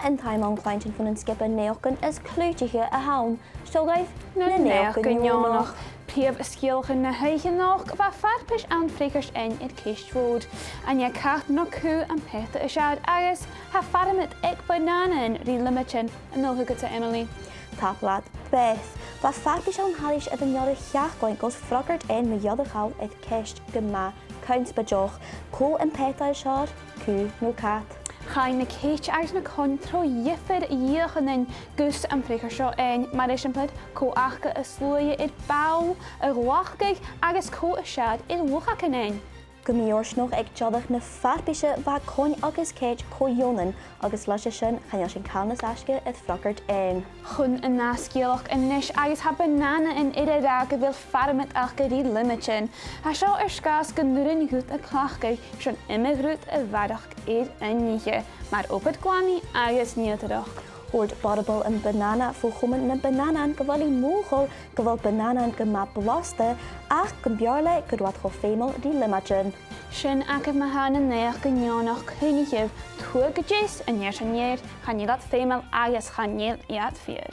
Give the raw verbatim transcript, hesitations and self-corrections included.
An t-àm ann cluinntinn bhon an sgioba naidheachdan as cliùitiche a th' ann. Seo agaibh na naidheachdan neònach. Prìomh sgeulachdan na h-oidhche a-nochd, bha farpais ann freagairt fhaighinn air ceist mhòr. An e cat no cù am peata as fheàrr agus tha farmad aig bananathan ri liomaid an-diugh, a Emily. Tapadh leat, Beth. Bha farpais ann thairis air an dearbh sheachdain gus freagairt fhaighinn mu dheireadh thall air ceist gu math cunnspaideach. Cò am peata as fheàrr, cù no cat? Chaidh na cait agus na coin tro dhiofar dheuchainnean gus am freagairt seo fhaighinn, mar eisimpleir, cò aca as luaithe air ball a ghlacadh agus cò as fheàrr air luchagan fhaighinn. Gu mì-fhortanach, aig deireadh na farpaise bha coin agus cait co-ionann, agus leis a sin chan eil sinn càil nas fhaisge air freagairt fhaighinn. Chun an ath sgeulachd a-nis agus tha bananathan air an rathad gu bheil farmad aca ri liomaid. Tha seo air sgàth 's gun urrainn dhut a chleachdadh son iomadh rud a bharrachd air an oidhche, mar obair ghlanaidh agus nigheadaireachd. Thuirt Borrable am banana fo Chomann nam Bananathan gu bheil i mothachail gu bheil bananathan gu math blasta, ach gum b' fheàrr leatha gun robh iad cho feumail ri liomaid. Sin agaibh ma-thà na naidheachdan neònach. Cuimhnichibh, tuath gu deas an fhear sin an fheàrr, chan eil iad feumail agus chan eil iad fìor.